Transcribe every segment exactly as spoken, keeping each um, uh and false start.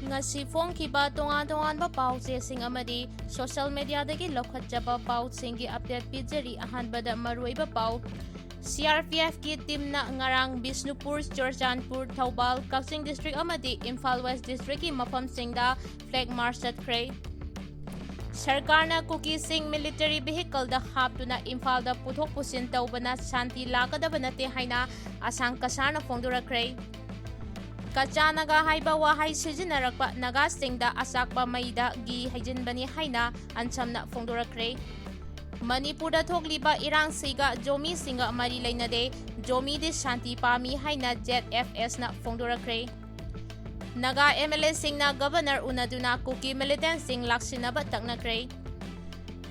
ꯉꯁꯤ ꯐꯣꯡꯈꯤꯕ ꯇꯣꯉꯥꯟ ꯇꯣꯉꯥꯟꯕ ꯄꯥꯎ ꯆꯦꯁꯤꯡ ꯑꯃꯗꯤ social mediaꯗꯒꯤ ꯂꯧꯈꯠꯆꯕ ꯄꯥꯎꯁꯤꯡꯒꯤ update ꯄꯤꯖꯔꯤ꯫ ꯑꯍꯥꯟꯕꯗ ꯃꯔꯨꯑꯣꯏꯕ ꯄꯥꯎ꯫ CRPFꯀꯤ teamꯅ ꯉꯔꯥꯡ ꯕꯤꯁꯅꯨꯄꯨꯔ, ꯆꯨꯔꯆꯥꯟꯄꯨꯔ, ꯊꯧꯕꯥꯜ, ꯀꯛꯆꯤꯡ district ꯑꯃꯗꯤ ꯏꯝꯐꯥꯜ West districtꯀꯤ ꯃꯐꯝꯁꯤꯡꯗ flag march ꯆꯠꯈ꯭ꯔꯦ꯫ ꯁꯔꯀꯥꯔꯅ ꯀꯨꯀꯤꯁꯤꯡ military vehicleꯗ ꯍꯥꯞꯇꯨꯅ ꯏꯝꯐꯥꯜꯗ ꯄꯨꯊꯣꯛ ꯄꯨꯁꯤꯟ ꯇꯧꯕꯅ ꯁꯥꯟꯇꯤ ꯂꯥꯛꯀꯗꯕ ꯅꯠꯇꯦ ꯍꯥꯏꯅ ꯑꯁꯥꯝ ꯀꯁꯥꯔꯅ ꯐꯣꯡꯗꯣꯔꯛꯈ꯭ꯔꯦ꯫ ꯀꯆꯥ ꯅꯥꯒꯥ ꯍꯥꯏꯕ ꯋꯥꯍꯩ ꯁꯤꯖꯤꯟꯅꯔꯛꯄ ꯅꯥꯒꯥꯁꯤꯡꯗ ꯑꯆꯥꯛꯄ ꯃꯩꯗ ꯘꯤ ꯍꯩꯖꯤꯟꯕꯅꯤ ꯍꯥꯏꯅ ꯑꯟꯁꯝꯅ ꯐꯣꯡꯗꯣꯔꯛꯈ꯭ꯔꯦ꯫ ꯃꯅꯤꯄꯨꯔꯗ ꯊꯣꯛꯂꯤꯕ ꯏꯔꯥꯡꯁꯤꯒ ꯖꯣꯃꯤꯁꯤꯡꯒ ꯃꯔꯤ ꯂꯩꯅꯗꯦ, ꯖꯣꯃꯤꯗꯤ ꯁꯥꯟꯇꯤ ꯄꯥꯝꯃꯤ ꯍꯥꯏꯅ ZFSꯅ ꯐꯣꯡꯗꯣꯔꯛꯈ꯭ꯔꯦ꯫ ꯅꯥꯒꯥ MLAꯁꯤꯡꯅ Governor ꯎꯅꯗꯨꯅ ꯀꯨꯀꯤ militantꯁꯤꯡ ꯂꯥꯛꯁꯤꯟꯅꯕ ꯇꯛꯅꯈ꯭ꯔꯦ꯫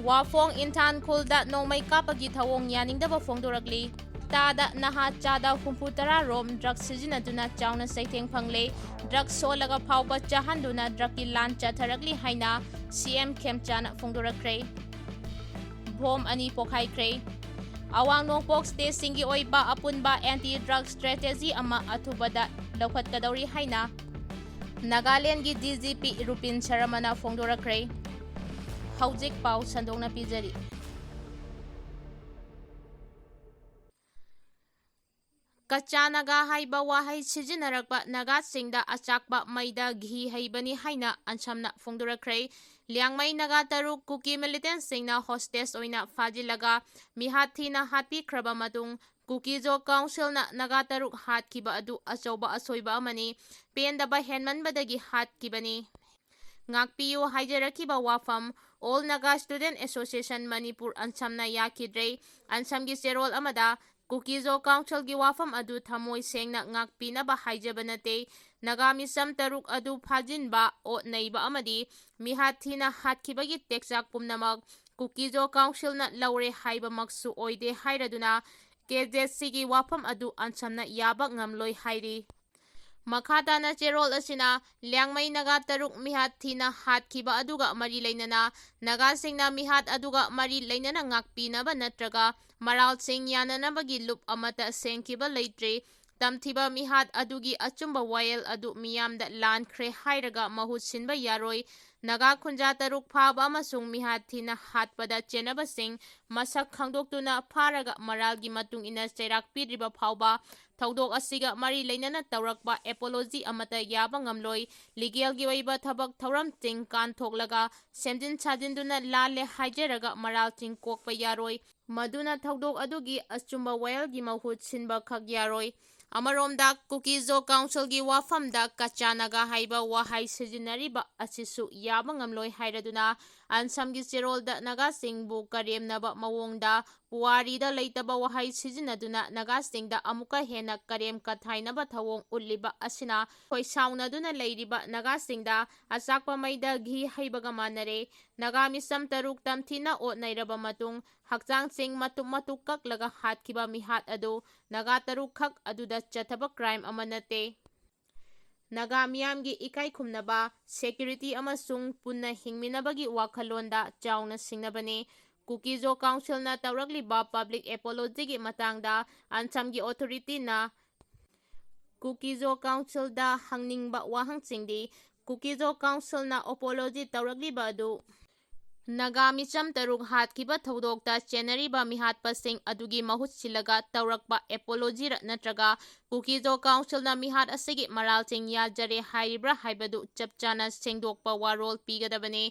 ꯋꯥꯐꯣꯡ ꯏꯟꯊꯥꯟ ꯈꯨꯜꯗ ꯅꯣꯡꯃꯩ ꯀꯥꯞꯄꯒꯤ ꯊꯧꯑꯣꯡ ꯌꯥꯅꯤꯡꯗꯕ ꯐꯣꯡꯗꯣꯔꯛꯂꯤ꯫ ꯇꯥꯗ ꯅꯍꯥ ꯆꯥꯗ ꯍꯨꯝꯐꯨ ꯇꯔꯥ ꯔꯣꯝ drug ꯁꯤꯖꯤꯟꯅꯗꯨꯅ ꯆꯥꯎꯅ ꯆꯩꯊꯦꯡ ꯐꯪꯂꯦ꯫ Drug ꯁꯣꯜꯂꯒ ꯐꯥꯎꯕ ꯆꯥꯍꯟꯗꯨꯅ drugꯀꯤ ꯂꯥꯟ ꯆꯠꯊꯔꯛꯂꯤ ꯍꯥꯏꯅ CM ꯈꯦꯝꯆꯥꯅ ꯐꯣꯡꯗꯣꯔꯛꯈ꯭ꯔꯦ꯫ Bomb ꯑꯅꯤ ꯄꯣꯈꯥꯏꯈ꯭ꯔꯦ꯫ ꯑꯋꯥꯡ ꯅꯣꯡꯄꯣꯛ stateꯁꯤꯡꯒꯤ ꯑꯣꯏꯕ ꯑꯄꯨꯟꯕ anti drug strategy ꯑꯃ ꯑꯊꯨꯕꯗ ꯂꯧꯈꯠꯀꯗꯧꯔꯤ ꯍꯥꯏꯅ ꯅꯥꯒꯥꯂꯦꯟꯒꯤ DGP ꯔꯨꯄꯤꯟ ꯁꯔꯃꯅ ꯐꯣꯡꯗꯣꯔꯛꯈ꯭ꯔꯦ꯫ ꯍꯧꯖꯤꯛ ꯄꯥꯎ ꯁꯟꯗꯣꯛꯅ ꯄꯤꯖꯔꯤ꯫ ꯀꯆꯥ ꯅꯥꯒꯥ ꯍꯥꯏꯕ ꯋꯥꯍꯩ ꯁꯤꯖꯤꯟꯅꯔꯛꯄ ꯅꯥꯒꯥꯁꯤꯡꯗ ꯑꯆꯥꯛꯄ ꯃꯩꯗ ꯘꯤ ꯍꯩꯕꯅꯤ ꯍꯥꯏꯅ ꯑꯟꯁꯝꯅ ꯐꯣꯡꯗꯣꯔꯛꯈ꯭ꯔꯦ꯫ ꯂꯤꯌꯥꯡꯃꯩ ꯅꯥꯒꯥ ꯇꯔꯨꯛ ꯀꯨꯀꯤ militantꯁꯤꯡꯅ hostage ꯑꯣꯏꯅ ꯐꯥꯖꯤꯜꯂꯒ ꯃꯤꯍꯥꯠ ꯊꯤꯅ ꯍꯥꯠꯄꯤꯈ꯭ꯔꯕ ꯃꯇꯨꯡ, ꯀꯨꯀꯤꯖꯣ councilꯅ ꯅꯥꯒꯥ ꯇꯔꯨꯛ ꯍꯥꯠꯈꯤꯕ ꯑꯗꯨ ꯑꯆꯧꯕ ꯑꯁꯣꯏꯕ ꯑꯃꯅꯤ, ꯄꯦꯟꯗꯕ ꯍꯦꯟꯃꯟꯕꯗꯒꯤ ꯍꯥꯠꯈꯤꯕꯅꯤ꯫ ꯉꯥꯛꯄꯤꯌꯨ ꯍꯥꯏꯖꯔꯛꯈꯤꯕ ꯋꯥꯐꯝ꯫ All Naga Student Association Manipur, ꯑꯟꯁꯝꯅ ꯌꯥꯈꯤꯗ꯭ꯔꯦ꯫ ꯑꯟꯁꯝꯒꯤ ꯆꯦꯔꯣꯜ ꯑꯃꯗ, ꯀꯨꯀꯤꯖꯣ councilꯒꯤ ꯋꯥꯐꯝ ꯑꯗꯨ ꯊꯃꯣꯏ ꯁꯦꯡꯅ ꯉꯥꯛꯄꯤꯅꯕ ꯍꯥꯏꯖꯕ ꯅꯠꯇꯦ꯫ ꯅꯥꯒꯥ ꯃꯤꯆꯝ ꯇꯔꯨꯛ ꯑꯗꯨ ꯐꯥꯖꯤꯟꯕ, ꯑꯣꯠ ꯅꯩꯕ ꯑꯃꯗꯤ ꯃꯤꯍꯥꯠ ꯊꯤꯅ ꯍꯥꯠꯈꯤꯕꯒꯤ ꯇꯦꯛꯆꯥꯛ ꯄꯨꯝꯅꯃꯛ ꯀꯨꯀꯤꯖꯣ councilꯅ ꯂꯧꯔꯦ ꯍꯥꯏꯕꯃꯛꯁꯨ ꯑꯣꯏꯗꯦ ꯍꯥꯏꯔꯗꯨꯅ, KZCꯒꯤ ꯋꯥꯐꯝ ꯑꯗꯨ ꯑꯟꯁꯝꯅ ꯌꯥꯕ ꯉꯝꯂꯣꯏ ꯍꯥꯏꯔꯤ꯫ ꯃꯈꯥ ꯇꯥꯅ ꯆꯦꯔꯣꯜ ꯑꯁꯤꯅ ꯂꯤꯌꯥꯡꯃꯩ ꯅꯥꯒꯥ ꯇꯔꯨꯛ ꯃꯤꯍꯥꯠ ꯊꯤꯅ ꯍꯥꯠꯈꯤꯕ ꯑꯗꯨꯒ ꯃꯔꯤ ꯂꯩꯅꯅ, ꯅꯥꯒꯥꯁꯤꯡꯅ ꯃꯤꯍꯥꯠ ꯑꯗꯨꯒ ꯃꯔꯤ ꯂꯩꯅꯅ ꯉꯥꯛꯄꯤꯅꯕ ꯅꯠꯇ꯭ꯔꯒ ꯃꯔꯥꯜꯁꯤꯡ ꯌꯥꯅꯅꯕꯒꯤ ꯂꯨꯞ ꯑꯃꯠꯇ ꯁꯦꯡꯈꯤꯕ ꯂꯩꯇ꯭ꯔꯤ꯫ ꯇꯝꯊꯤꯕ ꯃꯤꯍꯥꯠ ꯑꯗꯨꯒꯤ ꯑꯆꯨꯝꯕ ꯋꯥꯌꯦꯜ ꯑꯗꯨ ꯃꯤꯌꯥꯝꯗ ꯂꯥꯟꯈ꯭ꯔꯦ ꯍꯥꯏꯔꯒ ꯃꯍꯨꯠ ꯁꯤꯟꯕ ꯌꯥꯔꯣꯏ꯫ ꯅꯥꯒꯥ ꯈꯨꯟꯖꯥ ꯇꯔꯨꯛ ꯐꯥꯕ ꯑꯃꯁꯨꯡ ꯃꯤꯍꯥꯠ ꯊꯤꯅ ꯍꯥꯠꯄꯗ ꯆꯦꯟꯅꯕꯁꯤꯡ ꯃꯁꯛ ꯈꯪꯗꯣꯛꯇꯨꯅ ꯐꯥꯔꯒ ꯃꯔꯥꯜꯒꯤ ꯃꯇꯨꯡ ꯏꯟꯅ ꯆꯩꯔꯥꯛ ꯄꯤꯗ꯭ꯔꯤꯕ ꯐꯥꯎꯕ ꯊꯧꯗꯣꯛ ꯑꯁꯤꯒ ꯃꯔꯤ ꯂꯩꯅꯅ ꯇꯧꯔꯛꯄ ꯑꯦꯄꯣꯂꯣꯖꯤ ꯑꯃꯠꯇ ꯌꯥꯕ ꯉꯝꯂꯣꯏ꯫ ꯂꯤꯒꯦꯜꯒꯤ ꯑꯣꯏꯕ ꯊꯕꯛ ꯊꯧꯔꯝꯁꯤꯡ ꯀꯥꯟꯊꯣꯛꯂꯒ ꯁꯦꯝꯖꯤꯟ ꯁꯥꯖꯤꯟꯗꯨꯅ ꯂꯥꯜꯂꯦ ꯍꯥꯏꯖꯔꯒ ꯃꯔꯥꯜꯁꯤꯡ ꯀꯣꯛꯄ ꯌꯥꯔꯣꯏ꯫ ꯃꯗꯨꯅ ꯊꯧꯗꯣꯛ ꯑꯗꯨꯒꯤ ꯑꯆꯨꯝꯕ ꯋꯥꯌꯦꯜꯒꯤ ꯃꯍꯨꯠ ꯁꯤꯟꯕ ꯈꯛ ꯌꯥꯔꯣꯏ꯫ ꯑꯃꯔꯣꯝꯗ ꯀꯨꯀꯤꯖꯣ ꯀꯥꯎꯟꯁꯤꯜꯒꯤ ꯋꯥꯐꯝꯗ ꯀꯆꯥ ꯅꯥꯒꯥ ꯍꯥꯏꯕ ꯋꯥꯍꯩ ꯁꯤꯖꯤꯟꯅꯔꯤꯕ ꯑꯁꯤꯁꯨ ꯌꯥꯕ ꯉꯝꯂꯣꯏ ꯍꯥꯏꯔꯗꯨꯅ ꯑꯟꯁꯝꯒꯤ ꯆꯦꯔꯣꯜꯗ ꯅꯥꯒꯥꯁꯤꯡꯕꯨ ꯀꯔꯦꯝꯅꯕ ꯃꯑꯣꯡꯗ ꯄꯨꯋꯥꯔꯤꯗ ꯂꯩꯇꯕ ꯋꯥꯍꯩ ꯁꯤꯖꯤꯟꯅꯗꯨꯅ ꯅꯥꯒꯥꯁꯤꯡꯗ ꯑꯃꯨꯛꯀ ꯍꯦꯟꯅ ꯀꯔꯦꯝ ꯀꯊꯥꯏꯅꯕ ꯊꯧꯑꯣꯡ ꯎꯠꯂꯤꯕ ꯑꯁꯤꯅ ꯈꯣꯏ ꯁꯥꯎꯅꯗꯨꯅ ꯂꯩꯔꯤꯕ ꯅꯥꯒꯥꯁꯤꯡꯗ ꯑꯆꯥꯛꯄ ꯃꯩꯗ ꯘꯤ ꯍꯩꯕꯒ ꯃꯥꯟꯅꯔꯦ꯫ ꯅꯥꯒꯥ ꯃꯤꯆꯝ ꯇꯔꯨꯛ ꯇꯝꯊꯤꯅ ꯑꯣꯠꯅꯩꯔꯕ ꯃꯇꯨꯡ ꯍꯛꯆꯥꯡꯁꯤꯡ ꯃꯇꯨꯝ ꯃꯇꯨꯝ ꯀꯛꯂꯒ ꯍꯥꯠꯈꯤꯕ ꯃꯤꯍꯥꯠ ꯑꯗꯨ ꯅꯥꯒꯥ ꯇꯔꯨꯛ ꯈꯛ ꯑꯗꯨꯗ ꯆꯠꯊꯕ ꯀ꯭ꯔꯥꯏꯝ ꯑꯃ ꯅꯠꯇꯦ꯫ ꯅꯥꯒꯥ ꯃꯤꯌꯥꯝꯒꯤ ꯏꯀꯥꯏ ꯈꯨꯝꯅꯕ, ꯁꯦꯀ꯭ꯌꯨꯔꯤꯇꯤ ꯑꯃꯁꯨꯡ ꯄꯨꯟꯅ ꯍꯤꯡꯃꯤꯟꯅꯕꯒꯤ ꯋꯥꯈꯜꯂꯣꯟꯗ ꯆꯥꯎꯅ ꯁꯤꯡꯅꯕꯅꯤ꯫ ꯀꯨꯀꯤꯖꯣ ꯀꯥꯎꯟꯁꯤꯜꯅ ꯇꯧꯔꯛꯂꯤꯕ ꯄꯕ꯭ꯂꯤꯛ ꯑꯦꯄꯣꯂꯣꯖꯤꯒꯤ ꯃꯇꯥꯡꯗ ꯑꯟꯁꯝꯒꯤ ꯑꯣꯊꯣꯔꯤꯇꯤꯅ ꯀꯨꯀꯤꯖꯣ ꯀꯥꯎꯟꯁꯤꯜꯗ ꯍꯪꯅꯤꯡꯕ ꯋꯥꯍꯪꯁꯤꯡꯗꯤ, ꯀꯨꯀꯤꯖꯣ ꯀꯥꯎꯟꯁꯤꯜꯅ ꯑꯣꯄꯣꯂꯣꯖꯤ ꯇꯧꯔꯛꯂꯤꯕ ꯑꯗꯨ ꯅꯥꯒꯥ ꯃꯤꯆꯝ ꯇꯔꯨꯛ ꯍꯥꯠꯈꯤꯕ ꯊꯧꯗꯣꯛꯇ ꯆꯦꯟꯅꯔꯤꯕ ꯃꯤꯍꯥꯠꯄꯁꯤꯡ ꯑꯗꯨꯒꯤ ꯃꯍꯨꯠ ꯁꯤꯜꯂꯒ ꯇꯧꯔꯛꯄ ꯑꯦꯄꯣꯂꯣꯖꯤꯔ ꯅꯠꯇ꯭ꯔꯒ ꯀꯨꯀꯤꯖꯣ ꯀꯥꯎꯟꯁꯤꯜꯅ ꯃꯤꯍꯥꯠ ꯑꯁꯤꯒꯤ ꯃꯔꯥꯜꯁꯤꯡ ꯌꯥꯖꯔꯦ ꯍꯥꯏꯔꯤꯕ꯭ꯔꯥ ꯍꯥꯏꯕꯗꯨ ꯆꯞ ꯆꯥꯅ ꯁꯦꯡꯗꯣꯛꯄ ꯋꯥꯔꯣꯜ ꯄꯤꯒꯗꯕꯅꯤ꯫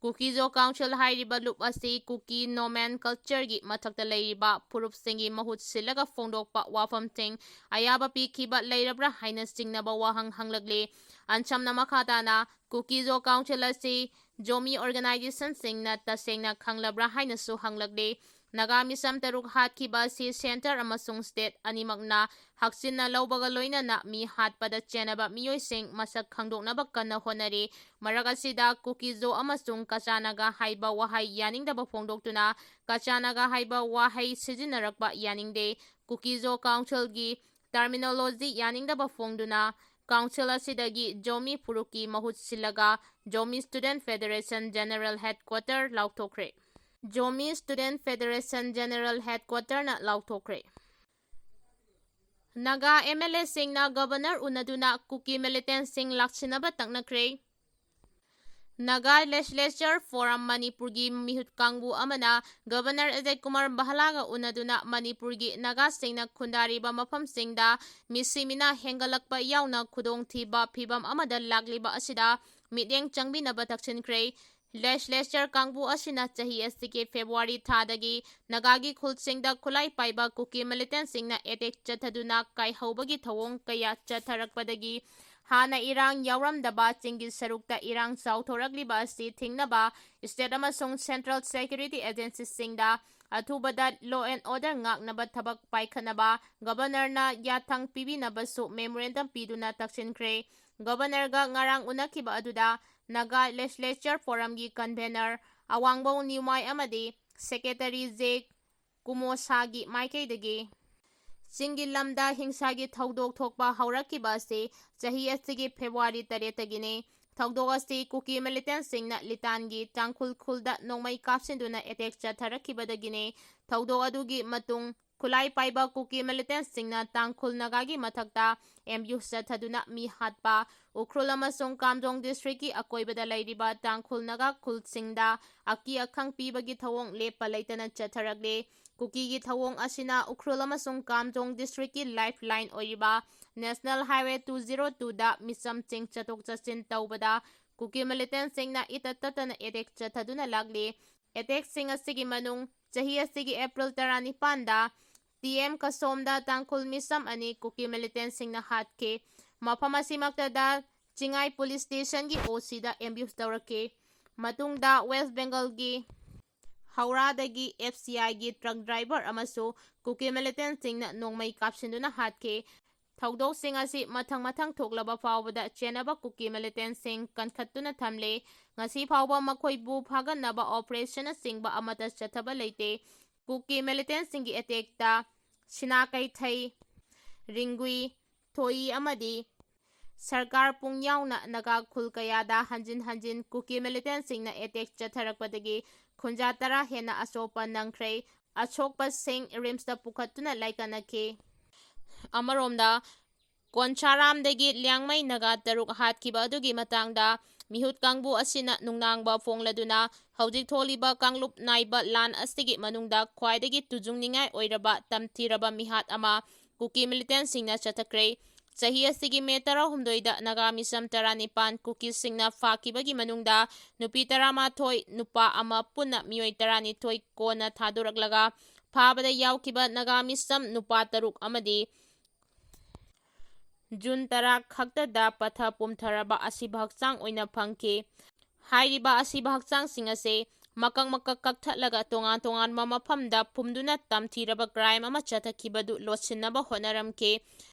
ꯀꯨꯀꯤꯖꯣ ꯀꯥꯎꯟꯁꯤꯜ ꯍꯥꯏꯔꯤꯕ ꯂꯨꯞ ꯑꯁꯤ ꯀꯨꯀꯤ ꯅꯣꯃꯦꯟꯀꯜꯆꯔꯒꯤ ꯃꯊꯛꯇ ꯂꯩꯔꯤꯕ ꯐꯨꯔꯨꯞꯁꯤꯡꯒꯤ ꯃꯍꯨꯠ ꯁꯤꯜꯂꯒ ꯐꯣꯡꯗꯣꯛꯄ ꯋꯥꯐꯝꯁꯤꯡ ꯑꯌꯥꯕ ꯄꯤꯈꯤꯕ ꯂꯩꯔꯕ꯭ꯔꯥ ꯍꯥꯏꯅ ꯆꯤꯡꯅꯕ ꯋꯥꯍꯪ ꯍꯪꯂꯛꯂꯤ꯫ ꯑꯟꯁꯝꯅ ꯃꯈꯥ ꯇꯥꯅ ꯀꯨꯀꯤꯖꯣ ꯀꯥꯎꯟꯁꯤꯜ ꯑꯁꯤ ꯖꯣꯃꯤ ꯑꯣꯔꯒꯅꯥꯏꯖꯦꯁꯟꯁꯤꯡꯅ ꯇꯁꯦꯡꯅ ꯈꯪꯂꯕ꯭ꯔꯥ ꯍꯥꯏꯅꯁꯨ ꯍꯪꯂꯛꯂꯤ꯫ ꯅꯥꯒꯥ ꯃꯤꯆꯝ ꯇꯔꯨꯛ ꯍꯥꯠꯈꯤꯕ ꯑꯁꯤ ꯁꯦꯟꯇꯔ ꯑꯃꯁꯨꯡ ꯁ꯭ꯇꯦꯠ ꯑꯅꯤꯃꯛꯅ ꯍꯛꯆꯤꯟꯅ ꯂꯧꯕꯒ ꯂꯣꯏꯅꯅ ꯃꯤ ꯍꯥꯠꯄꯗ ꯆꯦꯟꯅꯕ ꯃꯤꯑꯣꯏꯁꯤꯡ ꯃꯁꯛ ꯈꯪꯗꯣꯛꯅꯕ ꯀꯟꯅ ꯍꯣꯠꯅꯔꯤ꯫ ꯃꯔꯛ ꯑꯁꯤꯗ ꯀꯨꯀꯤꯖꯣ ꯑꯃꯁꯨꯡ ꯀꯆꯥ ꯅꯥꯒꯥ ꯍꯥꯏꯕ ꯋꯥꯍꯩ ꯌꯥꯅꯤꯡꯗꯕ ꯐꯣꯡꯗꯣꯛꯇꯨꯅ ꯀꯆꯥ ꯅꯥꯒꯥ ꯍꯥꯏꯕ ꯋꯥꯍꯩ ꯁꯤꯖꯤꯟꯅꯔꯛꯄ ꯌꯥꯅꯤꯡꯗꯦ꯫ ꯀꯨꯀꯤꯖꯣ ꯀꯥꯎꯟꯁꯤꯜꯒꯤ ꯇꯔꯃꯤꯅꯣꯂꯣꯖꯤ ꯌꯥꯅꯤꯡꯗꯕ ꯐꯣꯡꯗꯨꯅ ꯀꯥꯎꯟꯁꯤꯜ ꯑꯁꯤꯗꯒꯤ ꯖꯣꯃꯤ ꯐꯨꯔꯨꯞꯀꯤ ꯃꯍꯨꯠ ꯁꯤꯜꯂꯒ Zomi student federation general headquarter ꯂꯥꯎꯊꯣꯛꯈ꯭ꯔꯦ꯫ ꯖꯣꯃꯤ ꯁ꯭ꯇꯨꯗꯦꯟꯠ ꯐꯦꯗꯔꯦꯁꯟ ꯖꯦꯅꯔꯦꯜ ꯍꯦꯗꯀ꯭ꯋꯥꯇꯔꯅ ꯂꯥꯎꯊꯣꯛꯈ꯭ꯔꯦ꯫ ꯅꯥꯒꯥ ꯑꯦꯝ ꯑꯦꯜ ꯑꯦꯁꯤꯡꯅ ꯒꯕꯔꯅꯔ ꯎꯅꯗꯨꯅ ꯀꯨꯀꯤ ꯃꯤꯂꯤꯇꯦꯟꯁꯤꯡ ꯂꯥꯛꯁꯤꯟꯅꯕ ꯇꯛꯅꯈ꯭ꯔꯦ꯫ ꯅꯥꯒꯥ ꯂꯦꯖꯤꯁꯂꯦꯆꯔ ꯐꯣꯔꯝ ꯃꯅꯤꯄꯨꯔꯒꯤ ꯃꯤꯍꯨꯠ ꯀꯥꯡꯕꯨ ꯑꯃꯅ ꯒꯕꯔꯅꯔ ꯑꯖꯌ ꯀꯨꯃꯥꯔ ꯚꯜꯂꯥꯒ ꯎꯅꯗꯨꯅ ꯃꯅꯤꯄꯨꯔꯒꯤ ꯅꯥꯒꯥꯁꯤꯡꯅ ꯈꯨꯟꯗꯥꯔꯤꯕ ꯃꯐꯝꯁꯤꯡꯗ ꯃꯤꯁꯤ ꯃꯤꯅꯥ ꯍꯦꯟꯒꯠꯂꯛꯄ ꯌꯥꯎꯅ ꯈꯨꯗꯣꯡꯊꯤꯕ ꯐꯤꯚꯝ ꯑꯃꯗ ꯂꯥꯛꯂꯤꯕ ꯑꯁꯤꯗ ꯃꯤꯠꯌꯦꯡ ꯆꯪꯕꯤꯅꯕ ꯇꯛꯁꯤꯟꯈ꯭ꯔꯦ꯫ ꯂꯦꯖꯤꯁꯂꯦꯆꯔ ꯀꯥꯡꯕꯨ ꯑꯁꯤꯅ ꯆꯍꯤ ꯑꯁꯤꯒꯤ ꯐꯦꯕ꯭ꯔꯨꯋꯥꯔꯤ ꯊꯥꯗꯒꯤ ꯅꯥꯒꯥꯒꯤ ꯈꯨꯜꯁꯤꯡꯗ ꯈꯨꯠꯂꯥꯏ ꯄꯥꯏꯕ ꯀꯨꯀꯤ ꯃꯤꯂꯤꯇꯦꯟꯁꯤꯡꯅ ꯑꯦꯇꯦꯛ ꯆꯠꯊꯗꯨꯅ ꯀꯥꯏꯍꯧꯕꯒꯤ ꯊꯧꯑꯣꯡ ꯀꯌꯥ ꯆꯠꯊꯔꯛꯄꯗꯒꯤ ꯍꯥꯟꯅ ꯏꯔꯥꯡ ꯌꯥꯎꯔꯝꯗꯕ ꯆꯤꯡꯒꯤ ꯁꯔꯨꯛꯇ ꯏꯔꯥꯡ ꯆꯥꯎꯊꯣꯔꯛꯂꯤꯕ ꯑꯁꯤ ꯊꯤꯡꯅꯕ ꯁ꯭ꯇꯦꯠ ꯑꯃꯁꯨꯡ ꯁꯦꯟꯇ꯭ꯔꯦꯜ ꯁꯦꯀ꯭ꯌꯨꯔꯤꯇꯤ ꯑꯦꯖꯦꯟꯁꯤꯁꯤꯡꯗ ꯑꯊꯨꯕꯗ law and order ꯉꯥꯛꯅꯕ ꯊꯕꯛ ꯄꯥꯏꯈꯠꯅꯕ ꯒꯕꯔꯅꯔꯅ ꯌꯥꯊꯪ ꯄꯤꯕꯤꯅꯕꯁꯨ ꯃꯦꯃꯣꯔꯦꯟꯗꯝ ꯄꯤꯗꯨꯅ ꯇꯛꯁꯤꯟꯈ꯭ꯔꯦ꯫ ꯒꯕꯔꯅꯔꯒ ꯉꯔꯥꯡ ꯎꯅꯈꯤꯕ ꯑꯗꯨꯗ ꯅꯥꯒꯥ ꯂꯦꯖꯤꯁꯂꯦꯆꯔ ꯐꯣꯔꯝꯒꯤ ꯀꯟꯚꯦꯅꯔ ꯑꯋꯥꯡꯕꯧ ꯅ꯭ꯌꯨꯃꯥꯏ ꯑꯃꯗꯤ ꯁꯦꯀ꯭ꯔꯦꯇꯔꯤ ꯖꯦ ꯀꯨꯃꯣꯁꯥꯒꯤ ꯃꯥꯏꯀꯩꯗꯒꯤ ꯆꯤꯡꯒꯤ ꯂꯝꯗ ꯍꯤꯡꯁꯥꯒꯤ ꯊꯧꯗꯣꯛ ꯊꯣꯛꯄ ꯍꯧꯔꯛꯈꯤꯕ ꯑꯁꯤ ꯆꯍꯤ ꯑꯁꯤꯒꯤ ꯐꯦꯕ꯭ꯔꯨꯋꯥꯔꯤ ꯇꯔꯦꯠꯇꯒꯤꯅꯤ꯫ ꯊꯧꯗꯣꯛ ꯑꯁꯤ ꯀꯨꯀꯤ ꯃꯤꯂꯤꯇꯦꯟꯁꯤꯡꯅ ꯂꯤꯇꯥꯟꯒꯤ ꯇꯥꯡꯈꯨꯜ ꯈꯨꯜꯗ ꯅꯣꯡꯃꯩ ꯀꯥꯞꯁꯤꯟꯗꯨꯅ ꯑꯦꯇꯦꯛ ꯆꯠꯊꯔꯛꯈꯤꯕꯗꯒꯤꯅꯤ꯫ ꯊꯧꯗꯣꯛ ꯑꯗꯨꯒꯤ ꯃꯇꯨꯡ ꯈꯨꯠꯂꯥꯏ ꯄꯥꯏꯕ ꯀꯨꯀꯤ ꯃꯤꯂꯤꯇꯦꯟꯁꯤꯡꯅ ꯇꯥꯡꯈꯨꯜ ꯅꯥꯒꯥꯒꯤ ꯃꯊꯛꯇ ꯑꯦꯝꯕ꯭ꯌꯨꯁ ꯆꯠꯊꯗꯨꯅ ꯃꯤ ꯍꯥꯠꯄ, ꯎꯈ꯭ꯔꯨꯜ ꯑꯃꯁꯨꯡ ꯀꯥꯝꯖꯣꯡ ꯗꯤꯁꯇ꯭ꯔꯤꯛꯀꯤ ꯑꯀꯣꯏꯕꯗ ꯂꯩꯔꯤꯕ ꯇꯥꯡꯈꯨꯜ ꯅꯥꯒꯥ ꯈꯨꯜꯁꯤꯡꯗ ꯑꯀꯤ ꯑꯈꯪ ꯄꯤꯕꯒꯤ ꯊꯧꯑꯣꯡ ꯂꯦꯞꯄ ꯂꯩꯇꯅ ꯆꯠꯊꯔꯛꯂꯦ꯫ ꯀꯨꯀꯤꯒꯤ ꯊꯧꯑꯣꯡ ꯑꯁꯤꯅ ꯎꯈ꯭ꯔꯨꯜ ꯑꯃꯁꯨꯡ ꯀꯥꯝꯖꯣꯡ ꯗꯤꯁꯇ꯭ꯔꯤꯛꯀꯤ ꯂꯥꯏꯐ ꯂꯥꯏꯟ ꯑꯣꯏꯔꯤꯕ ꯅꯦꯁꯅꯦꯜ ꯍꯥꯏꯋꯦ ꯇꯨ ꯖꯤꯔꯣ ꯇꯨꯗ ꯃꯤꯆꯝꯁꯤꯡ ꯆꯠꯊꯣꯛ ꯆꯠꯁꯤꯟ ꯇꯧꯕꯗ ꯀꯨꯀꯤ ꯃꯤꯂꯤꯇꯦꯟꯁꯤꯡꯅ ꯏꯇꯠ ꯇꯠꯇꯅ ꯑꯦꯇꯦꯛ ꯆꯠꯊꯗꯨꯅ ꯂꯥꯛꯂꯤ꯫ ꯑꯦꯇꯦꯛꯁꯤꯡ ꯑꯁꯤꯒꯤ ꯃꯅꯨꯡ ꯆꯍꯤ ꯑꯁꯤꯒꯤ ꯑꯦꯄ꯭ꯔꯤꯜ ꯇꯔꯥꯅꯤꯄꯥꯟꯗ ꯇꯤ ꯑꯦꯝ ꯀꯁꯣꯝꯗ ꯇꯥꯡꯈꯨꯜ ꯃꯤꯆꯝ ꯑꯅꯤ ꯀꯨꯀꯤ ꯃꯤꯂꯤꯇꯦꯟꯁꯤꯡꯅ ꯍꯥꯠꯈꯤ꯫ ꯃꯐꯝ ꯑꯁꯤꯃꯛꯇꯗ ꯆꯤꯡꯉꯥꯏ ꯄꯨꯂꯤꯁ ꯁ꯭ꯇꯦꯁꯟꯒꯤ ꯑꯣ ꯁꯤꯗ ꯑꯦꯝꯕ꯭ꯌꯨꯁ ꯇꯧꯔꯛꯈꯤ꯫ ꯃꯇꯨꯡꯗ ꯋꯦꯁ ꯕꯦꯡꯒꯜꯒꯤ ꯍꯧꯔꯥꯗꯒꯤ ꯑꯦꯐ ꯁꯤ ꯑꯥꯏꯒꯤ ꯇ꯭ꯔꯛ ꯗ꯭ꯔꯥꯏꯚꯔ ꯑꯃꯁꯨ ꯀꯨꯀꯤ ꯃꯤꯂꯤꯇꯦꯟꯁꯤꯡꯅ ꯅꯣꯡꯃꯩ ꯀꯥꯞꯁꯤꯟꯗꯨꯅ ꯍꯥꯠꯈꯤ꯫ ꯊꯧꯗꯣꯛꯁꯤꯡ ꯑꯁꯤ ꯃꯊꯪ ꯃꯊꯪ ꯊꯣꯛꯂꯕ ꯐꯥꯎꯕꯗ ꯆꯦꯟꯅꯕ ꯀꯨꯀꯤ ꯃꯤꯂꯤꯇꯦꯟꯁꯤꯡ ꯀꯟꯈꯠꯇꯨꯅ ꯊꯝꯂꯤ꯫ ꯉꯁꯤ ꯐꯥꯎꯕ ꯃꯈꯣꯏꯕꯨ ꯐꯥꯒꯠꯅꯕ ꯑꯣꯄꯔꯦꯁꯟꯅꯆꯤꯡꯕ ꯑꯃꯠꯇ ꯆꯠꯊꯕ ꯂꯩꯇꯦ꯫ ꯀꯨꯀꯤ ꯃꯤꯂꯤꯇꯦꯟꯁꯤꯡꯒꯤ ꯑꯦꯇꯦꯛꯇ ꯁꯤꯅꯥ ꯀꯩꯊꯩ, ꯔꯤꯡꯒꯨꯏ, ꯊꯣꯏ ꯑꯃꯗꯤ ꯁꯔꯀꯥꯔ ꯄꯨꯡ ꯌꯥꯎꯅ ꯅꯥꯒꯥ ꯈꯨꯜ ꯀꯌꯥꯗ ꯍꯟꯖꯤꯟ ꯍꯟꯖꯤꯟ ꯀꯨꯀꯤ ꯃꯤꯂꯤꯇꯦꯟꯁꯤꯡꯅ ꯑꯦꯇꯦꯛ ꯆꯠꯊꯔꯛꯄꯗꯒꯤ ꯈꯨꯟꯖꯥ ꯇꯔꯥ ꯍꯦꯟꯅ ꯑꯁꯣꯛꯄ ꯅꯪꯈ꯭ꯔꯦ꯫ ꯑꯁꯣꯛꯄꯁꯤꯡ ꯔꯤꯝꯁꯇ ꯄꯨꯈꯠꯇꯨꯅ ꯂꯥꯏꯀꯠꯅꯈꯤ꯫ ꯑꯃꯔꯣꯝꯗ, ꯀꯣꯟꯁꯥꯔꯥꯝꯗꯒꯤ ꯂꯤꯌꯥꯡꯃꯩ ꯅꯥꯒꯥ ꯇꯔꯨꯛ ꯍꯥꯠꯈꯤꯕ ꯑꯗꯨꯒꯤ ꯃꯇꯥꯡꯗ ꯃꯤꯍꯨꯠ ꯀꯥꯡꯕꯨ ꯑꯁꯤꯅ ꯅꯨꯡꯅꯥꯡꯕ ꯐꯣꯡꯂꯗꯨꯅ, ꯍꯧꯖꯤꯛ ꯊꯣꯛꯂꯤꯕ ꯀꯥꯡꯂꯨꯞ ꯅꯥꯏꯕ ꯂꯥꯟ ꯑꯁꯤꯒꯤ ꯃꯅꯨꯡꯗ ꯈ꯭ꯋꯥꯏꯗꯒꯤ ꯇꯨꯖꯨꯡꯅꯤꯡꯉꯥꯏ ꯑꯣꯏꯔꯕ ꯇꯝꯊꯤꯔꯕ ꯃꯤꯍꯥꯠ ꯑꯃ ꯀꯨꯀꯤ ꯃꯤꯂꯤꯇꯦꯟꯁꯤꯡꯅ ꯆꯠꯊꯈ꯭ꯔꯦ꯫ ꯆꯍꯤ ꯑꯁꯤꯒꯤ ꯃꯦ ꯇꯔꯥꯍꯨꯝꯗꯣꯏꯗ ꯅꯥꯒꯥ ꯃꯤꯆꯝ ꯇꯔꯥꯅꯤꯄꯥꯟ ꯀꯨꯀꯤꯁꯤꯡꯅ ꯐꯥꯈꯤꯕꯒꯤ ꯃꯅꯨꯡꯗ ꯅꯨꯄꯤ ꯇꯔꯥꯃꯥꯊꯣꯏ, ꯅꯨꯄꯥ ꯑꯃ, ꯄꯨꯟꯅ ꯃꯤꯑꯣꯏ ꯇꯔꯥꯅꯤꯊꯣꯏ ꯀꯣꯟꯅ ꯊꯥꯗꯣꯔꯛꯂꯒ, ꯐꯥꯕꯗ ꯌꯥꯎꯈꯤꯕ ꯅꯥꯒꯥ ꯃꯤꯆꯝ ꯅꯨꯄꯥ ꯇꯔꯨꯛ ꯑꯃꯗꯤ ꯖꯨꯟ ꯇꯔꯥ ꯈꯛꯇꯗ ꯄꯠꯊ ꯄꯨꯝꯊꯔꯕ ꯑꯁꯤꯕ ꯍꯛꯆꯥꯡ ꯑꯣꯏꯅ ꯐꯪꯈꯤ꯫ ꯍꯥꯏꯔꯤꯕ ꯑꯁꯤꯕ ꯍꯛꯆꯥꯡꯁꯤꯡ ꯑꯁꯤ ꯃꯀꯛ ꯃꯀꯛ ꯀꯛꯊꯠꯂꯒ ꯇꯣꯉꯥꯟ ꯇꯣꯉꯥꯟꯕ ꯃꯐꯝꯗ ꯐꯨꯝꯗꯨꯅ ꯇꯝꯊꯤꯔꯕ ꯀ꯭ꯔꯥꯏꯝ ꯑꯃ ꯆꯠꯊꯈꯤꯕꯗꯨ ꯂꯣꯠꯁꯤꯟꯅꯕ ꯍꯣꯠꯅꯔꯝꯈꯤ꯫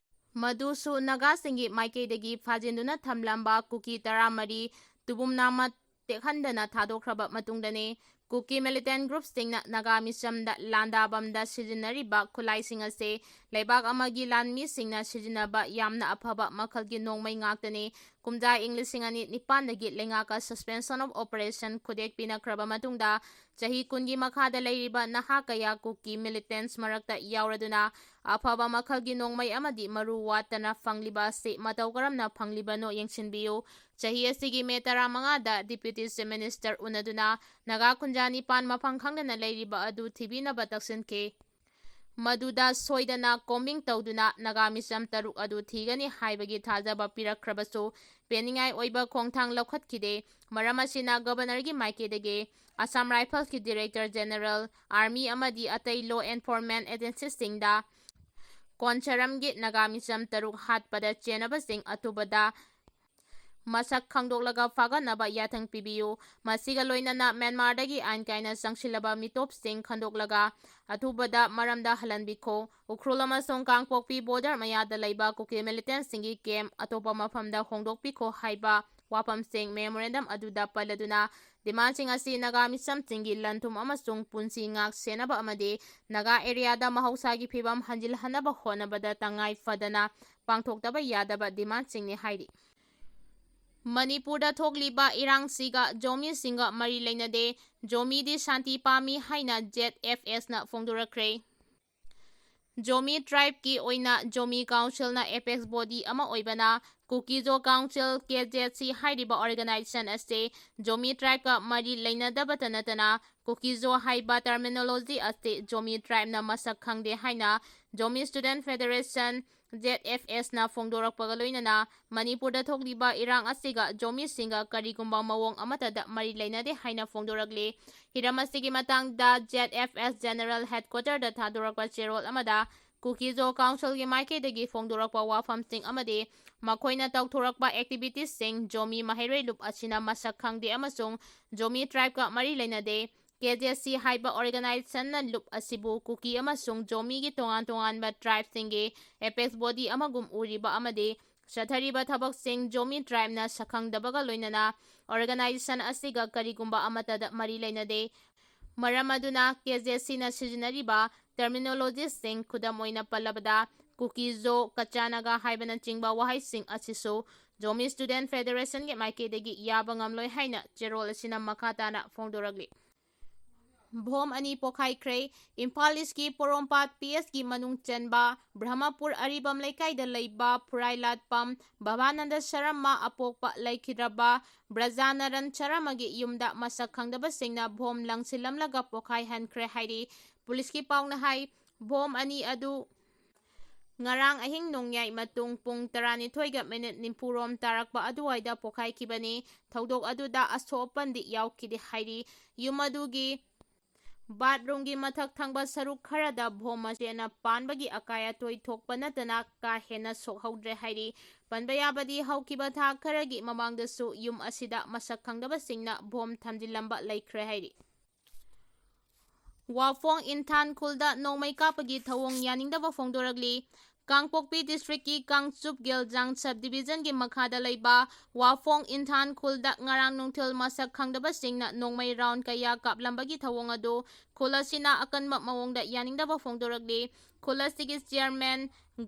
ꯃꯗꯨꯁꯨ ꯅꯥꯒꯥꯁꯤꯡꯒꯤ ꯃꯥꯏꯀꯩꯗꯒꯤ ꯐꯥꯖꯤꯟꯗꯨꯅ ꯊꯝꯂꯝꯕ ꯀꯨꯀꯤ ꯇꯔꯥꯃꯔꯤ ꯇꯨꯕꯨꯝ ꯅꯥꯝꯃ ꯇꯦꯛꯍꯟꯗꯅ ꯊꯥꯗꯣꯛꯈ꯭ꯔꯕ ꯃꯇꯨꯡꯗꯅꯤ꯫ ꯀꯨꯀꯤ ꯃꯤꯂꯤꯇꯦꯟ ꯒ꯭ꯔꯨꯞꯁꯤꯡꯅ ꯅꯥꯒꯥ ꯃꯤꯆꯝꯗ ꯂꯥꯟꯗꯥꯕꯝꯗ ꯁꯤꯖꯤꯟꯅꯔꯤꯕ ꯈꯨꯠꯂꯥꯏꯁꯤꯡ ꯑꯁꯤ ꯂꯩꯕꯥꯛ ꯑꯃꯒꯤ ꯂꯥꯟꯃꯤꯁꯤꯡꯅ ꯁꯤꯖꯤꯟꯅꯕ ꯌꯥꯝꯅ ꯑꯐꯕ ꯃꯈꯜꯒꯤ ꯅꯣꯡꯃꯩ ꯉꯥꯛꯇꯅꯤ꯫ ꯀꯨꯝꯖꯥ ꯏꯪ ꯂꯤꯁꯤꯡ ꯑꯅꯤ ꯅꯤꯄꯥꯟꯗꯒꯤ ꯂꯩꯉꯥꯛꯀ Suspension of Operation ꯈꯨꯗꯦꯛ ꯄꯤꯅꯈ꯭ꯔꯕ ꯃꯇꯨꯡꯗ, ꯆꯍꯤ ꯀꯨꯟꯒꯤ ꯃꯈꯥꯗ ꯂꯩꯔꯤꯕ ꯅꯍꯥ ꯀꯌꯥ ꯀꯨꯀꯤ ꯃꯤꯂꯤꯇꯦꯟꯁ ꯃꯔꯛꯇ ꯌꯥꯎꯔꯗꯨꯅ, ꯑꯐꯕ ꯃꯈꯜꯒꯤ ꯅꯣꯡꯃꯩ ꯑꯃꯗꯤ ꯃꯔꯨ ꯋꯥꯠꯇꯅ ꯐꯪꯂꯤꯕ ꯑꯁꯤ ꯃꯇꯧ ꯀꯔꯝꯅ ꯐꯪꯂꯤꯕꯅꯣ ꯌꯦꯡꯁꯤꯟꯕꯤꯌꯨ꯫ ꯆꯍꯤ ꯑꯁꯤꯒꯤ ꯃꯦ ꯇꯔꯥꯃꯉꯥꯗ Deputy Chief Minister ꯎꯅꯗꯨꯅ ꯅꯥꯒꯥ ꯈꯨꯟꯖꯥ ꯅꯤꯄꯥꯟ ꯃꯐꯝ ꯈꯪꯗꯅ ꯂꯩꯔꯤꯕ ꯑꯗꯨ ꯊꯤꯕꯤꯅꯕ ꯇꯛꯁꯤꯟꯈꯤ꯫ ꯃꯗꯨꯗ ꯁꯣꯏꯗꯅ combing ꯇꯧꯗꯨꯅ ꯅꯥꯒꯥ ꯃꯤꯆꯝ ꯇꯔꯨꯛ ꯑꯗꯨ ꯊꯤꯒꯅꯤ ꯍꯥꯏꯕꯒꯤ ꯊꯥꯖꯕ ꯄꯤꯔꯛꯈ꯭ꯔꯕꯁꯨ, ꯄꯦꯟꯅꯤꯡꯉꯥꯏ ꯑꯣꯏꯕ ꯈꯣꯡꯊꯥꯡ ꯂꯧꯈꯠꯈꯤꯗꯦ꯫ ꯃꯔꯝ ꯑꯁꯤꯅ Governorꯒꯤ ꯃꯥꯏꯀꯩꯗꯒꯤ Assam Riflesꯀꯤ Director General, Army ꯑꯃꯗꯤ ꯑꯇꯩ law enforcement agencyꯁꯤꯡꯗ ꯀꯣꯟꯁꯥꯔꯥꯝꯒꯤ ꯅꯥꯒꯥ ꯃꯤꯆꯝ ꯇꯔꯨꯛ ꯍꯥꯠꯄꯗ ꯆꯦꯟꯅꯕꯁꯤꯡ ꯑꯊꯨꯕꯗ ꯃꯁꯛ ꯈꯪꯗꯣꯛꯂꯒ ꯐꯥꯒꯠꯅꯕ ꯌꯥꯊꯪ ꯄꯤꯕꯤꯌꯨ꯫ ꯃꯁꯤꯒ ꯂꯣꯏꯅꯅ ꯃ꯭ꯌꯥꯟꯃꯥꯔꯗꯒꯤ ꯑꯥꯏꯟ ꯀꯥꯏꯅ ꯆꯪꯁꯤꯜꯂꯕ ꯃꯤꯇꯣꯞꯁꯤꯡ ꯈꯟꯗꯣꯛꯂꯒ ꯑꯊꯨꯕꯗ ꯃꯔꯝꯗ ꯍꯜꯍꯟꯕꯤꯈꯣ꯫ ꯎꯈ꯭ꯔꯨꯜ ꯑꯃꯁꯨꯡ ꯀꯥꯡꯄꯣꯛꯄꯤ border ꯃꯌꯥꯗ ꯂꯩꯕ ꯀꯨꯀꯤ ꯃꯤꯂꯤꯇꯦꯟꯁꯤꯡꯒꯤ camp ꯑꯇꯣꯞꯄ ꯃꯐꯝꯗ ꯍꯣꯡꯗꯣꯛꯄꯤꯈꯣ ꯍꯥꯏꯕ ꯋꯥꯐꯝꯁꯤꯡ memorandum ꯑꯗꯨꯗ ꯄꯜꯂꯗꯨꯅ, demandꯁꯤꯡ ꯑꯁꯤ ꯅꯥꯒꯥ ꯃꯤꯆꯝꯁꯤꯡꯒꯤ ꯂꯟ-ꯊꯨꯝ ꯑꯃꯁꯨꯡ ꯄꯨꯟꯁꯤ ꯉꯥꯛ ꯁꯦꯟꯅꯕ ꯑꯃꯗꯤ ꯅꯥꯒꯥ areaꯗ ꯃꯍꯧꯁꯥꯒꯤ ꯐꯤꯕꯝ ꯍꯟꯖꯤꯜꯍꯟꯅꯕ ꯍꯣꯠꯅꯕꯗ ꯇꯉꯥꯏ ꯐꯗꯅ ꯄꯥꯡꯊꯣꯛꯇꯕ ꯌꯥꯗꯕ demandꯁꯤꯡꯅꯤ ꯍꯥꯏꯔꯤ꯫ ꯃꯅꯤꯄꯨꯔꯗ ꯊꯣꯛꯂꯤꯕ ꯏꯔꯥꯡꯁꯤꯒ ꯖꯣꯃꯤꯁꯤꯡꯒ ꯃꯔꯤ ꯂꯩꯅꯗꯦ, ꯖꯣꯃꯤꯗꯤ ꯁꯥꯟꯇꯤ ꯄꯥꯝꯃꯤ ꯍꯥꯏꯅ ZFSꯅ ꯐꯣꯡꯗꯣꯔꯛꯈ꯭ꯔꯦ꯫ ꯖꯣꯃꯤ tribeꯀꯤ ꯑꯣꯏꯅ ꯖꯣꯃꯤ councilꯅ apex body ꯑꯃ ꯑꯣꯏꯕꯅ, ꯀꯨꯀꯤꯖꯣ council, KZC ꯍꯥꯏꯔꯤꯕ organization ꯑꯁꯤ ꯖꯣꯃꯤ tribeꯀ ꯃꯔꯤ ꯂꯩꯅꯗꯕꯇ ꯅꯠꯇꯅ, ꯀꯨꯀꯤꯖꯣ ꯍꯥꯏꯕ terminology ꯑꯁꯤ ꯖꯣꯃꯤ tribeꯅ ꯃꯁꯛ ꯈꯪꯗꯦ ꯍꯥꯏꯅ Zomi Student Federation, ZFSꯅ ꯐꯣꯡꯗꯣꯔꯛꯄꯒ ꯂꯣꯏꯅꯅ ꯃꯅꯤꯄꯨꯔꯗ ꯊꯣꯛꯂꯤꯕ ꯏꯔꯥꯡ ꯑꯁꯤꯒ ꯖꯣꯃꯤꯁꯤꯡꯒ ꯀꯔꯤꯒꯨꯝꯕ ꯃꯑꯣꯡ ꯑꯃꯠꯇꯗ ꯃꯔꯤ ꯂꯩꯅꯗꯦ ꯍꯥꯏꯅ ꯐꯣꯡꯗꯣꯔꯛꯂꯤ꯫ ꯍꯤꯔꯝ ꯑꯁꯤꯒꯤ ꯃꯇꯥꯡꯗ ZFS General Headquarterꯗ ꯊꯥꯗꯣꯔꯛꯄ ꯆꯦꯔꯣꯜ ꯑꯃꯗ ꯀꯨꯀꯤꯖꯣ councilꯒꯤ ꯃꯥꯏꯀꯩꯗꯒꯤ ꯐꯣꯡꯗꯣꯔꯛꯄ ꯋꯥꯐꯝꯁꯤꯡ ꯑꯃꯗꯤ ꯃꯈꯣꯏꯅ ꯇꯧꯊꯣꯔꯛꯄ activitiesꯁꯤꯡ ꯖꯣꯃꯤ ꯃꯍꯩꯔꯣꯏ ꯂꯨꯞ ꯑꯁꯤꯅ ꯃꯁꯛ ꯈꯪꯗꯦ ꯑꯃꯁꯨꯡ ꯖꯣꯃꯤ tribeꯀ ꯃꯔꯤ ꯂꯩꯅꯗꯦ꯫ KZC ꯍꯥꯏꯕ organizationꯅ ꯂꯨꯞ ꯑꯁꯤꯕꯨ ꯀꯨꯀꯤ ꯑꯃꯁꯨꯡ ꯖꯣꯃꯤꯒꯤ ꯇꯣꯉꯥꯟ ꯇꯣꯉꯥꯟꯕ tribeꯁꯤꯡꯒꯤ apex body ꯑꯃꯒꯨꯝ ꯎꯔꯤꯕ ꯑꯃꯗꯤ ꯆꯠꯊꯔꯤꯕ ꯊꯕꯛꯁꯤꯡ ꯖꯣꯃꯤ tribeꯅ ꯁꯛꯈꯪꯗꯕꯒ ꯂꯣꯏꯅꯅ organization ꯑꯁꯤꯒ ꯀꯔꯤꯒꯨꯝꯕ ꯑꯃꯠꯇꯗ ꯃꯔꯤ ꯂꯩꯅꯗꯦ꯫ ꯃꯔꯝ ꯑꯗꯨꯅ KZCꯅ ꯁꯤꯖꯤꯟꯅꯔꯤꯕ terminologiesꯁꯤꯡ, ꯈꯨꯗꯝ ꯑꯣꯏꯅ ꯄꯜꯂꯕꯗ, ꯀꯨꯀꯤꯖꯣ, ꯀꯆꯥꯅꯒ ꯍꯥꯏꯕꯅꯆꯤꯡꯕ ꯋꯥꯍꯩꯁꯤꯡ ꯑꯁꯤꯁꯨ Zomi Student Federationꯒꯤ ꯃꯥꯏꯀꯩꯗꯒꯤ ꯌꯥꯕ ꯉꯝꯂꯣꯏ ꯍꯥꯏꯅ ꯆꯦꯔꯣꯜ ꯑꯁꯤꯅ ꯃꯈꯥ ꯇꯥꯅ ꯐꯣꯡꯗꯣꯔꯛꯂꯤ꯫ ꯚꯣꯝ ꯑꯅꯤ ꯄꯣꯈꯥꯏꯈ꯭ꯔꯦ꯫ ꯏꯝꯐꯥꯜ ꯏꯁꯀꯤ ꯄꯣꯔꯣꯝꯄꯥꯠ PSꯀꯤ ꯃꯅꯨꯡ ꯆꯟꯕ ꯕ꯭ꯔꯍꯃꯄꯨꯔ ꯑꯔꯤꯕꯝ ꯂꯩꯀꯥꯏꯗ ꯂꯩꯕ ꯐꯨꯔꯥꯏꯂꯥꯠꯄꯝ ꯚꯕꯥꯅꯟꯗ ꯁꯔꯃ ꯑꯄꯣꯛꯄ ꯂꯩꯈꯤꯗ꯭ꯔꯕ ꯕ꯭ꯔꯖꯥꯅꯔꯟ ꯁꯔꯃꯒꯤ ꯌꯨꯝꯗ ꯃꯁꯛ ꯈꯪꯗꯕꯁꯤꯡꯅ ꯚꯣꯝ ꯂꯪꯁꯤꯜꯂꯝꯂꯒ ꯄꯣꯈꯥꯏꯍꯟꯈ꯭ꯔꯦ ꯍꯥꯏꯔꯤ꯫ ꯄꯨꯂꯤꯁꯀꯤ ꯄꯥꯎꯅ ꯍꯥꯏ, ꯚꯣꯝ ꯑꯅꯤ ꯑꯗꯨ ꯉꯔꯥꯡ ꯑꯍꯤꯡ ꯅꯣꯡꯌꯥꯏ ꯃꯇꯨꯡ ꯄꯨꯡ ꯇꯔꯥꯅꯤꯊꯣꯏꯒ ꯃꯤꯅꯤꯠ ꯅꯤꯐꯨꯔꯣꯝ ꯇꯥꯔꯛꯄ ꯑꯗꯨꯋꯥꯏꯗ ꯄꯣꯈꯥꯏꯈꯤꯕꯅꯤ꯫ ꯊꯧꯗꯣꯛ ꯑꯗꯨꯗ ꯑꯁꯣꯛ ꯑꯄꯟꯗꯤ ꯌꯥꯎꯈꯤꯗꯦ ꯍꯥꯏꯔꯤ꯫ ꯌꯨꯝ ꯑꯗꯨꯒꯤ bathroomꯒꯤ ꯃꯊꯛ ꯊꯪꯕ ꯁꯔꯨꯛ ꯈꯔꯗ ꯚꯣꯝ ꯃꯆꯦꯅ ꯄꯥꯟꯕꯒꯤ ꯑꯀꯥꯏ ꯑꯇꯣꯏ ꯊꯣꯛꯄ ꯅꯠꯇꯅ ꯀꯥ ꯍꯦꯟꯅ ꯁꯣꯛꯍꯧꯗ꯭ꯔꯦ ꯍꯥꯏꯔꯤ꯫ ꯄꯟꯕ ꯌꯥꯕꯗꯤ ꯍꯧꯈꯤꯕ ꯊꯥ ꯈꯔꯒꯤ ꯃꯃꯥꯡꯗꯁꯨ ꯌꯨꯝ ꯑꯁꯤꯗ ꯃꯁꯛ ꯈꯪꯗꯕꯁꯤꯡꯅ ꯚꯣꯝ ꯊꯝꯖꯤꯜꯂꯝꯕ ꯂꯩꯈ꯭ꯔꯦ ꯍꯥꯏꯔꯤ꯫ ꯋꯥꯐꯣꯡ ꯏꯟꯊꯥꯟ ꯈꯨꯜꯗ ꯅꯣꯡꯃꯩ ꯀꯥꯞꯄꯒꯤ ꯊꯧꯑꯣꯡ ꯌꯥꯅꯤꯡꯗꯕ ꯐꯣꯡꯗꯣꯔꯛꯂꯤ꯫ ꯀꯥꯡꯄꯣꯛꯄꯤ districtꯀꯤ ꯀꯥꯡꯆꯨꯞ ꯒꯦꯜꯖꯥꯡ sub divisionꯒꯤ ꯃꯈꯥꯗ ꯂꯩꯕ ꯋꯥꯐꯣꯡ ꯏꯟꯊꯥꯟ ꯈꯨꯜꯗ ꯉꯔꯥꯡ ꯅꯨꯡꯊꯤꯜ ꯃꯁꯛ ꯈꯪꯗꯕꯁꯤꯡꯅ ꯅꯣꯡꯃꯩ round ꯀꯌꯥ ꯀꯥꯞꯂꯝꯕꯒꯤ ꯊꯧꯑꯣꯡ ꯑꯗꯨ ꯈꯨꯜ ꯑꯁꯤꯅ ꯑꯀꯟꯕ ꯃꯑꯣꯡꯗ ꯌꯥꯅꯤꯡꯗꯕ ꯐꯣꯡꯗꯣꯔꯛꯂꯤ꯫ ꯈꯨꯜ ꯑꯁꯤꯒꯤ chairman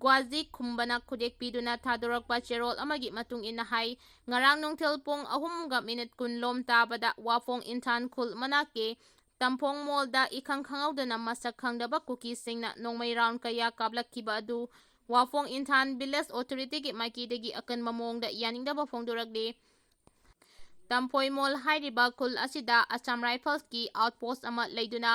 ꯒ꯭ꯋꯥꯖꯤ ꯈꯨꯝꯕꯅ ꯈꯨꯗꯦꯛ ꯄꯤꯗꯨꯅ ꯊꯥꯗꯣꯔꯛꯄ ꯆꯦꯔꯣꯜ ꯑꯃꯒꯤ ꯃꯇꯨꯡ ꯏꯟꯅ ꯍꯥꯏ, ꯉꯔꯥꯡ ꯅꯨꯡꯊꯤꯜ ꯄꯨꯡ ꯑꯍꯨꯝꯒ ꯃꯤꯅꯤꯠ ꯀꯨꯟ ꯂꯣꯝ ꯇꯥꯕꯗ ꯋꯥꯐꯣꯡ ꯏꯟꯊꯥꯟ ꯈꯨꯜ ꯃꯅꯥꯛꯀꯤ ꯇꯝꯐꯣꯡ ꯃꯣꯜꯗ ꯏꯈꯪ ꯈꯪꯍꯧꯗꯅ ꯃꯁꯛ ꯈꯪꯗꯕ ꯀꯨꯀꯤꯁꯤꯡꯅ ꯅꯣꯡꯃꯩ ꯔꯥꯎꯟ ꯀꯌꯥ ꯀꯥꯞꯂꯛꯈꯤꯕ ꯑꯗꯨ ꯋꯥꯐꯣꯡ ꯏꯟꯊꯥꯟ ꯚꯤꯂꯦꯖ ꯑꯣꯊꯣꯔꯤꯇꯤꯒꯤ ꯃꯥꯏꯀꯩꯗꯒꯤ ꯑꯀꯟꯕ ꯃꯑꯣꯡꯗ ꯌꯥꯅꯤꯡꯗꯕ ꯐꯣꯡꯗꯣꯔꯛꯂꯤ꯫ ꯇꯝꯐꯣꯏ ꯃꯣꯜ ꯍꯥꯏꯔꯤꯕ ꯈꯨꯜ ꯑꯁꯤꯗ ꯑꯁꯥꯝ ꯔꯥꯏꯐꯜꯁꯀꯤ ꯑꯥꯎꯠꯄꯣꯁ ꯑꯃ ꯂꯩꯗꯨꯅ,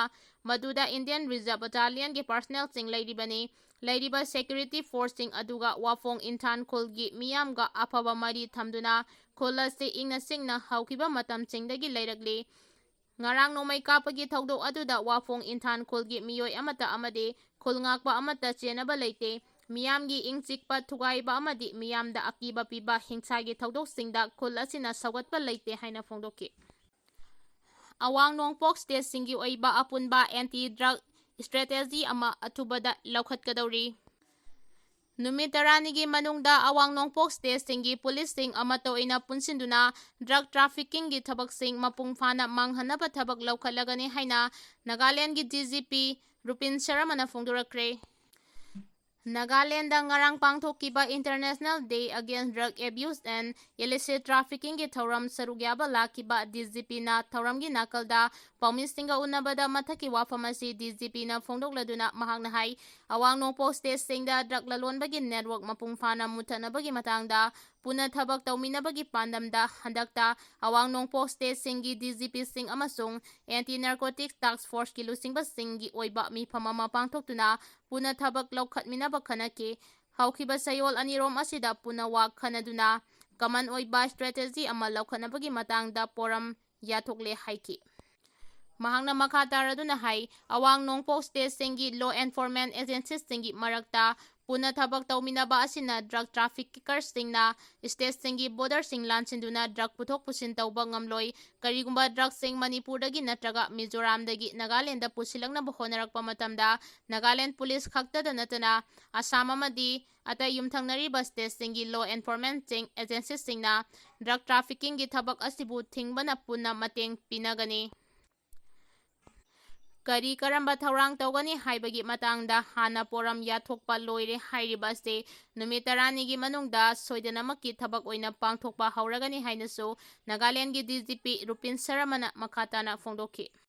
ꯃꯗꯨꯗ ꯏꯟꯗꯤꯌꯟ ꯔꯤꯖꯔꯚ ꯕꯠꯇꯥꯂꯤꯌꯟꯒꯤ ꯄꯥꯔꯁꯅꯦꯜꯁꯤꯡ ꯂꯩꯔꯤꯕꯅꯤ꯫ ꯂꯩꯔꯤꯕ ꯁꯦꯀ꯭ꯌꯨꯔꯤꯇꯤ ꯐꯣꯔꯁꯁꯤꯡ ꯑꯗꯨꯒ ꯋꯥꯐꯣꯡ ꯏꯟꯊꯥꯟ ꯈꯨꯜꯒꯤ ꯃꯤꯌꯥꯝꯒ ꯑꯐꯕ ꯃꯔꯤ ꯊꯝꯗꯨꯅ ꯈꯨꯜ ꯑꯁꯤ ꯏꯪꯅ ꯆꯤꯛꯅ ꯍꯧꯈꯤꯕ ꯃꯇꯝꯁꯤꯡꯗꯒꯤ ꯂꯩꯔꯛꯂꯤ꯫ ꯉꯔꯥꯡ ꯅꯣꯡꯃꯩ ꯀꯥꯞꯄꯒꯤ ꯊꯧꯗꯣꯛ ꯑꯗꯨꯗ ꯋꯥꯐꯣꯡ ꯏꯟꯊꯥꯟ ꯈꯨꯜꯒꯤ ꯃꯤꯑꯣꯏ ꯑꯃꯠꯇ ꯑꯃꯗꯤ ꯈꯨꯜ ꯉꯥꯛꯄ ꯑꯃꯠꯇ ꯆꯦꯟꯅꯕ ꯂꯩꯇꯦ꯫ ꯃꯤꯌꯥꯝꯒꯤ ꯏꯪ ꯆꯤꯛꯄ, ꯊꯨꯒꯥꯏꯕ ꯑꯃꯗꯤ ꯃꯤꯌꯥꯝꯗ ꯑꯀꯤꯕ ꯄꯤꯕ ꯍꯤꯡꯁꯥꯒꯤ ꯊꯧꯗꯣꯛꯁꯤꯡꯗ ꯈꯨꯜ ꯑꯁꯤꯅ ꯁꯧꯒꯠꯄ ꯂꯩꯇꯦ ꯍꯥꯏꯅ ꯐꯣꯡꯗꯣꯛꯈꯤ꯫ ꯑꯋꯥꯡ ꯅꯣꯡꯄꯣꯛ ꯁ꯭ꯇꯦꯠꯁꯤꯡꯒꯤ ꯑꯣꯏꯕ ꯑꯄꯨꯟꯕ ꯑꯦꯟꯇꯤ ꯗ꯭ꯔꯒ ꯁ꯭ꯇ꯭ꯔꯦꯇꯦꯖꯤ ꯑꯃ ꯑꯊꯨꯕꯗ ꯂꯧꯈꯠꯀꯗꯧꯔꯤ꯫ ꯅꯨꯃꯤꯠ ꯇꯔꯥꯅꯤꯒꯤ ꯃꯅꯨꯡꯗ ꯑꯋꯥꯡ ꯅꯣꯡꯄꯣꯛ ꯁ꯭ꯇꯦꯠꯁꯤꯡꯒꯤ ꯄꯨꯂꯤꯁꯁꯤꯡ ꯑꯃꯠꯇ ꯑꯣꯏꯅ ꯄꯨꯟꯁꯤꯟꯗꯨꯅ ꯗ꯭ꯔꯒ ꯇ꯭ꯔꯥꯐꯤꯀꯤꯡꯒꯤ ꯊꯕꯛꯁꯤꯡ ꯃꯄꯨꯡ ꯐꯥꯅ ꯃꯥꯡꯍꯟꯅꯕ ꯊꯕꯛ ꯂꯧꯈꯠꯂꯒꯅꯤ ꯍꯥꯏꯅ ꯅꯥꯒꯥꯂꯦꯟꯒꯤ ꯗꯤ ꯖꯤ ꯄꯤ ꯔꯨꯄꯤꯟ ꯁꯔꯃꯅ ꯐꯣꯡꯗꯣꯔꯛꯈ꯭ꯔꯦ꯫ ꯅꯥꯒꯥꯂꯦꯟꯗ ꯉꯔꯥꯡ ꯄꯥꯡꯊꯣꯛꯈꯤꯕ International Day Against Drug Abuse and Illicit Traffickingꯒꯤ ꯊꯧꯔꯝ ꯁꯔꯨꯛ ꯌꯥꯕ ꯂꯥꯛꯈꯤꯕ ꯗꯤ ꯖꯤ ꯄꯤꯅ ꯊꯧꯔꯝꯒꯤ ꯅꯥꯀꯜꯗ ꯄꯥꯎꯃꯤꯁꯤꯡꯒ ꯎꯅꯕꯗ ꯃꯊꯛꯀꯤ ꯋꯥꯐꯝ ꯑꯁꯤ ꯗꯤ ꯖꯤ ꯄꯤꯅ ꯐꯣꯡꯗꯣꯛꯂꯗꯨꯅ ꯃꯍꯥꯛꯅ ꯍꯥꯏ, ꯑꯋꯥꯡ ꯅꯣꯡꯄꯣꯛ ꯁ꯭ꯇꯦꯠꯁꯤꯡꯗ ꯗ꯭ꯔꯒ ꯂꯂꯣꯟꯕꯒꯤ ꯅꯦꯠꯋꯥꯔꯛ ꯃꯄꯨꯡ ꯐꯥꯅ ꯃꯨꯠꯊꯠꯅꯕꯒꯤ ꯃꯇꯥꯡꯗ ꯄꯨꯟꯅ ꯊꯕꯛ ꯇꯧꯃꯤꯟꯅꯕꯒꯤ ꯄꯥꯟꯗꯝꯗ ꯍꯟꯗꯛꯇ ꯑꯋꯥꯡ ꯅꯣꯡꯄꯣꯛ ꯁ꯭ꯇꯦꯠꯁꯤꯡꯒꯤ ꯗꯤ ꯖꯤ ꯄꯤꯁꯤꯡ ꯑꯃꯁꯨꯡ ꯑꯦꯟꯇꯤ ꯅꯥꯔꯀꯣꯇꯤꯛꯁ ꯇꯥꯛꯁ ꯐꯣꯔꯁꯀꯤ ꯂꯨꯆꯤꯡꯕꯁꯤꯡꯒꯤ ꯑꯣꯏꯕ ꯃꯤꯐꯝ ꯑꯃ ꯄꯥꯡꯊꯣꯛꯇꯨꯅ ꯄꯨꯟꯅ ꯊꯕꯛ ꯂꯧꯈꯠꯃꯤꯟꯅꯕ ꯈꯟꯅꯈꯤ꯫ ꯍꯧꯈꯤꯕ ꯆꯌꯣꯜ ꯑꯅꯤꯔꯣꯝ ꯑꯁꯤꯗ ꯄꯨꯟꯅ ꯋꯥ ꯈꯟꯅꯗꯨꯅ ꯀꯃꯟ ꯑꯣꯏꯕ ꯁ꯭ꯇ꯭ꯔꯦꯇꯦꯖꯤ ꯑꯃ ꯂꯧꯈꯠꯅꯕꯒꯤ ꯃꯇꯥꯡꯗ ꯄꯣꯔꯝ ꯌꯥꯊꯣꯛꯂꯦ ꯍꯥꯏꯈꯤ꯫ ꯃꯍꯥꯛꯅ ꯃꯈꯥ ꯇꯥꯔꯗꯨꯅ ꯍꯥꯏ, ꯑꯋꯥꯡ ꯅꯣꯡꯄꯣꯛ ꯁ꯭ꯇꯦꯠꯁꯤꯡꯒꯤ ꯂꯣ ꯑꯦꯟꯐꯣꯔꯁꯃꯦꯟ ꯑꯦꯖꯦꯟꯁꯤꯁꯤꯡꯒꯤ ꯃꯔꯛꯇ ꯄꯨꯟꯅ ꯊꯕꯛ ꯇꯧꯃꯤꯟꯅꯕ ꯑꯁꯤꯅ ꯗ꯭ꯔꯒ ꯇ꯭ꯔꯥꯐꯤꯀꯔꯁꯤꯡꯅ ꯁ꯭ꯇꯦꯠꯁꯤꯡꯒꯤ ꯕꯣꯔꯗꯔꯁꯤꯡ ꯂꯥꯟꯁꯤꯟꯗꯨꯅ ꯗ꯭ꯔꯒ ꯄꯨꯊꯣꯛ ꯄꯨꯁꯤꯟ ꯇꯧꯕ ꯉꯝꯂꯣꯏ꯫ ꯀꯔꯤꯒꯨꯝꯕ ꯗ꯭ꯔꯒꯁꯤꯡ ꯃꯅꯤꯄꯨꯔꯗꯒꯤ ꯅꯠꯇ꯭ꯔꯒ ꯃꯤꯖꯣꯔꯥꯝꯗꯒꯤ ꯅꯥꯒꯥꯂꯦꯟꯗ ꯄꯨꯁꯤꯜꯂꯛꯅꯕ ꯍꯣꯠꯅꯔꯛꯄ ꯃꯇꯝꯗ ꯅꯥꯒꯥꯂꯦꯟ ꯄꯨꯂꯤꯁ ꯈꯛꯇꯗ ꯅꯠꯇꯅ ꯑꯁꯥꯝ ꯑꯃꯗꯤ ꯑꯇꯩ ꯌꯨꯝꯊꯪꯅꯔꯤꯕ ꯁ꯭ꯇꯦꯠꯁꯤꯡꯒꯤ ꯂꯣ ꯑꯦꯟꯐꯣꯔꯁꯃꯦꯟ ꯑꯦꯖꯦꯟꯁꯤꯁꯤꯡꯅ ꯗ꯭ꯔꯒ ꯇ꯭ꯔꯥꯐꯤꯀꯤꯡꯒꯤ ꯊꯕꯛ ꯑꯁꯤꯕꯨ ꯊꯤꯡꯕꯅ ꯄꯨꯟꯅ ꯃꯇꯦꯡ ꯄꯤꯅꯒꯅꯤ꯫ ꯀꯔꯤ ꯀꯔꯝꯕ ꯊꯧꯔꯥꯡ ꯇꯧꯒꯅꯤ ꯍꯥꯏꯕꯒꯤ ꯃꯇꯥꯡꯗ ꯍꯥꯟꯅ ꯄꯣꯔꯝ ꯌꯥꯊꯣꯛꯄ ꯂꯣꯏꯔꯦ ꯍꯥꯏꯔꯤꯕ ꯑꯁꯤ ꯅꯨꯃꯤꯠ ꯇꯔꯥꯅꯤꯒꯤ ꯃꯅꯨꯡꯗ ꯁꯣꯏꯗꯅꯃꯛꯀꯤ ꯊꯕꯛ ꯑꯣꯏꯅ ꯄꯥꯡꯊꯣꯛꯄ ꯍꯧꯔꯒꯅꯤ ꯍꯥꯏꯅꯁꯨ ꯅꯥꯒꯥꯂꯦꯟꯒꯤ ꯗꯤ ꯖꯤ ꯄꯤ ꯔꯨꯄꯤꯟ ꯁꯔꯃꯅ ꯃꯈꯥ ꯇꯥꯅ ꯐꯣꯡꯗꯣꯛꯈꯤ꯫